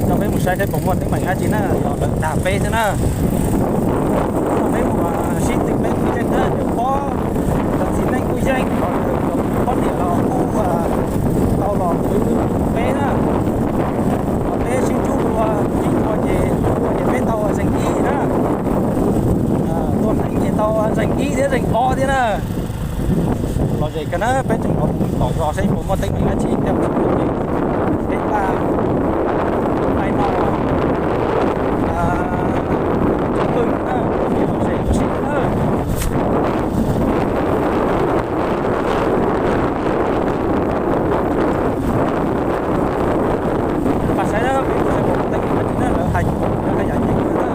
Coj peb mus saib seb puas muaj teeb meem dab tsi na, los lawv dag peb xwb na. Coj peb mus sib tw peb kuj yeej na, yog pob, yog txiv neej kuj yeej, yog pob niam los kuj tau los khwv peb na. Peb sib ntsuj dua, ib ua ces, ua ces peb tau zeeg ib na. Tua heev ces tau zeeg ib thiab zeeg ob thiab na. Los ze kawg na, peb tseem mus tom zos seb puas muaj teeb meem dab tsi thiab. Peb npaj tais no tsob twg na, los ze ua si na. Pab saib na, peb mus saib puas muaj teeb meem dab tsi na, lawv hais, lawv hais yam ceev kawg na.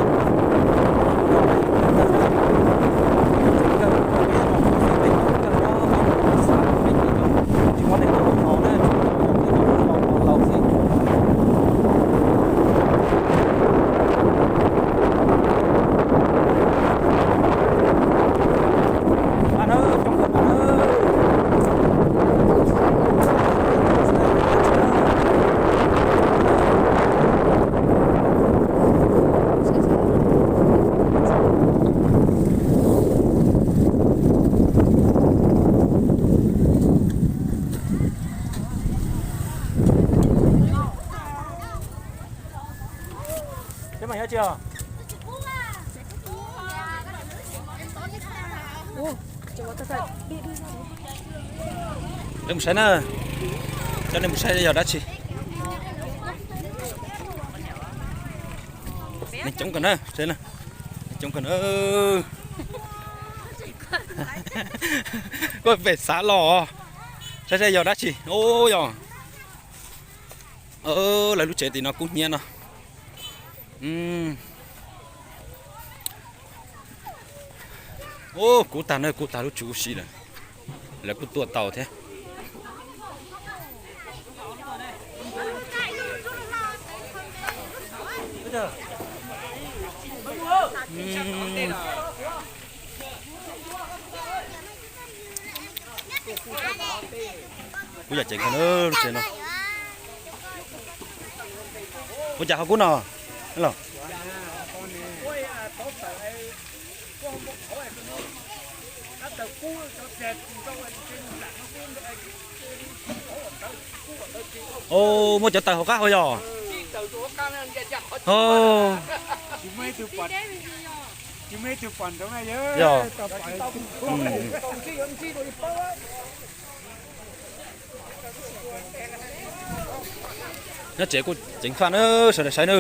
Teeb meem dab tsi os? Nej mus saib na, coj nej mus saib yog dab tsi. Neeg coob kawg na, neeg coob kawg na. Koj pem xav los saib saib yog dab tsi. Ub yog lawv lub tsev tim no kub hnyiab no. Ub, kub tag na, kub tag lub tsuv si lawm. Lawv kuj tuaj tau thiab. Kub yam ceev kawg na lub tsev no. Ua cas ho kub no los? Muaj cov taws hauv qab hauv yog? Yog. Nyob tsev kuj ceev faj na, sawv daws saib na.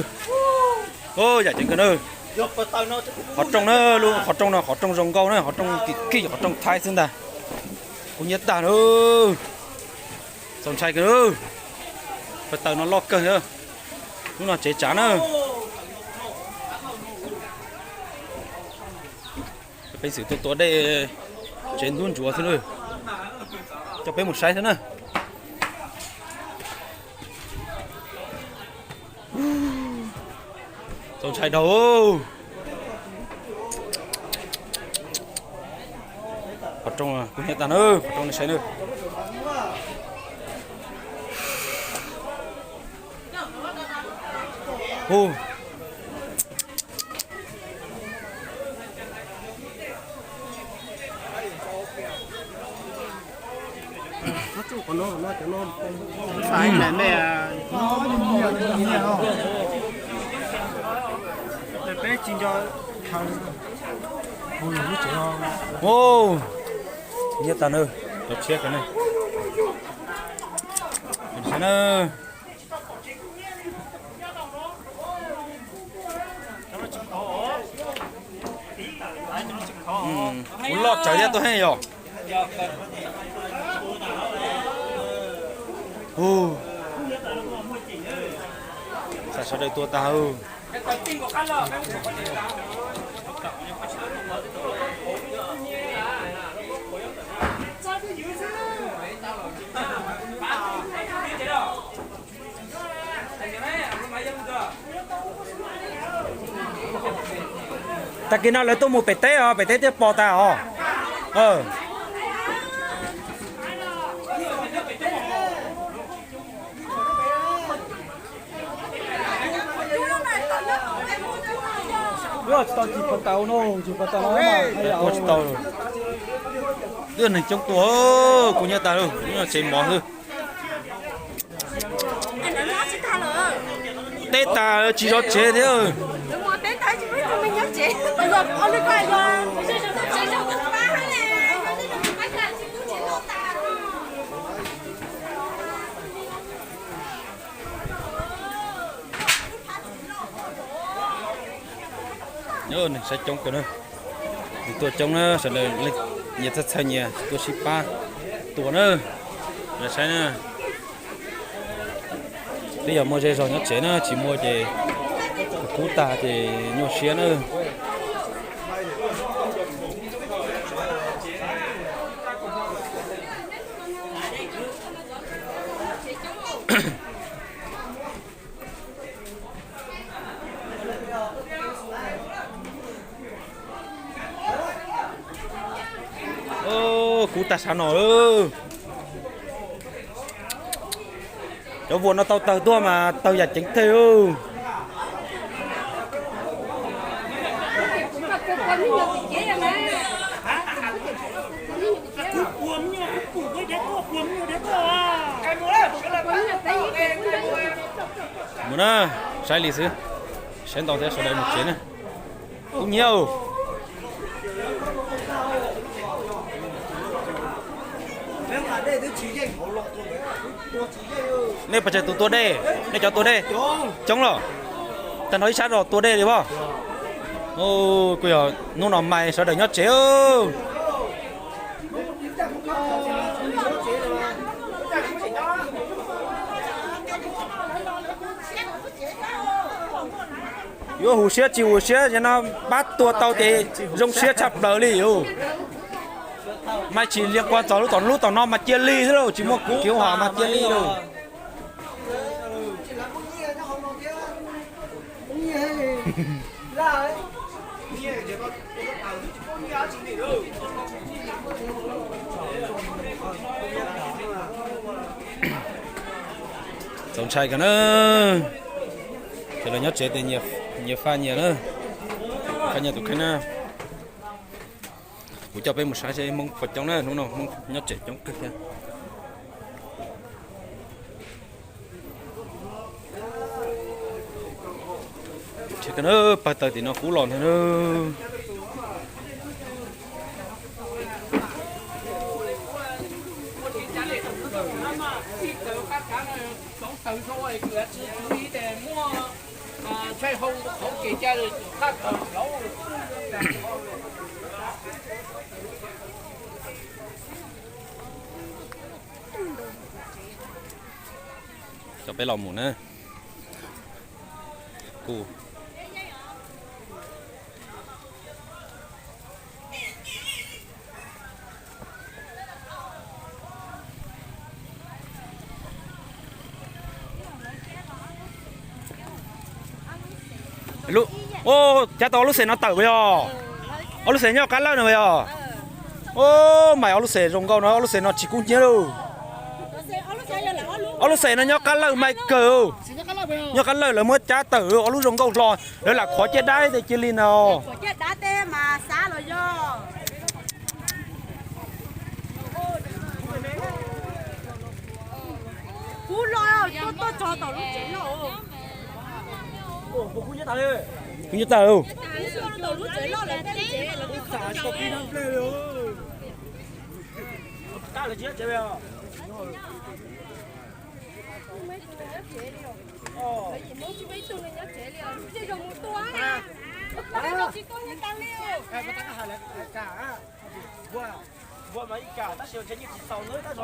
Yam ceev kawg na. Qhov rooj na, lub qhov rooj no qhov rooj zoo nkauj na, qhov rooj kim kij, qhov rooj Thaib xwb ntag. Kub hnyiab tag na. Txaus ntshai kawg na. Pab taws no loj kawg na. Lub no tsev tsav na. Peb xwm tuaj tua dej tsev ntub ntsuav xwb na. Coj peb mus saib xwb na. Txaus ntshai dhau. Qhov rooj kub hnyiab tag na, qhov rooj nej saib na. Ub, nyiab tag na, cov tshiab ko ne. Na. Kuv loj tsawv thiab tuaj heev yog. Ua, sawv daws tua tag. Tag kis no lawv tuaj mus pem teb os, pem teb thiaj pom tag os. Ua tsis tau, tsis pom tau no, tsis pom tau no. Ua tsis tau. Twb neeg coob tuaj, kuv nyob tas lawm, kuv nyob tsev mov xwb. Teb tas tsis zov tsev thiab. Nyob neeg saib coob kawg na. Nws tuaj coob na, sawv daws nyias txhawj txhawj nyias tuaj sib pab tua na. Saib na, twb yog muaj zej zog nyob tsev na, tsis muaj ces kub tag ces nyuaj siab na. Kub tag sav no. Cov vuas no tau tawg tuaj mas tawg yam ceev thiab. Mus na, saib li xwb, saib ntau thiab sawv daws mus tsev na. Kub nyiab. Nej puas tsawg tus tua dej? Nej cov tua dej coob los? Tag nrho ib sab los tua dej li pob. Kuj yog hnub no mas sawv daws nyob tsev. Yuav huv siab tsis huv siab, yog no pab tua tau ces zoo siab tshaj plaws li. Mas tsis li kuv txog lub tom, lub tom no mas cia li xwb lauj, tsis muaj kev hom mas cia li lauj. Txaus ntshai kawg na. Ces los nyob tsev tias nyias faj nyias na, faj nyias tus kheej na. Kuv coj peb mus saib seb Hmoob puas coob na, hnub no Hmoob nyob tsev coob kawg thiab. Pawg taws tim no kub los ntag na. Coj peb los mus na. Kuv Cav tau ob lub xeem no tawm puas yog? Ob lub xeem nyob qab lawj no puas yog? Ub, mas ob lub xeem zoo nkauj no, ob lub xeem no tsis kub hnyiab lauj. Ob lub xeem no nyob qab lawj mas kawg. Nyob qab lawj lawv muab cab tawm, ob lub zoo nkauj hlo, lawv lam qhuav ciaj dab cia li no. Kub nyiab tag lauj.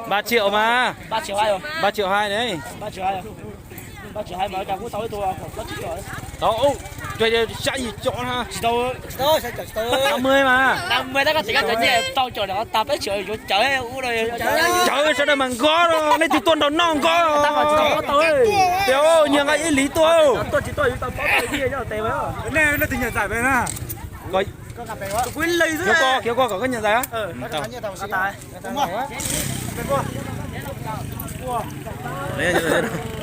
Ba triệu mà. Ba triệu hai. Ba triệu hai ne. Ba triệu hai mà, tau ib tug. Tau, saib yim co na. Năm mươi mà. Năm mươi, tab koj tseem cov nyiaj tau cov no tag peb triệu yuav cawv ub. Cawv sawv daws mas nkob no, leej twg tuaj nrog noj nkob. Tias nyias nqa ib lis tuaj. Khiav koj, khiav koj kom koj nyias ntxais.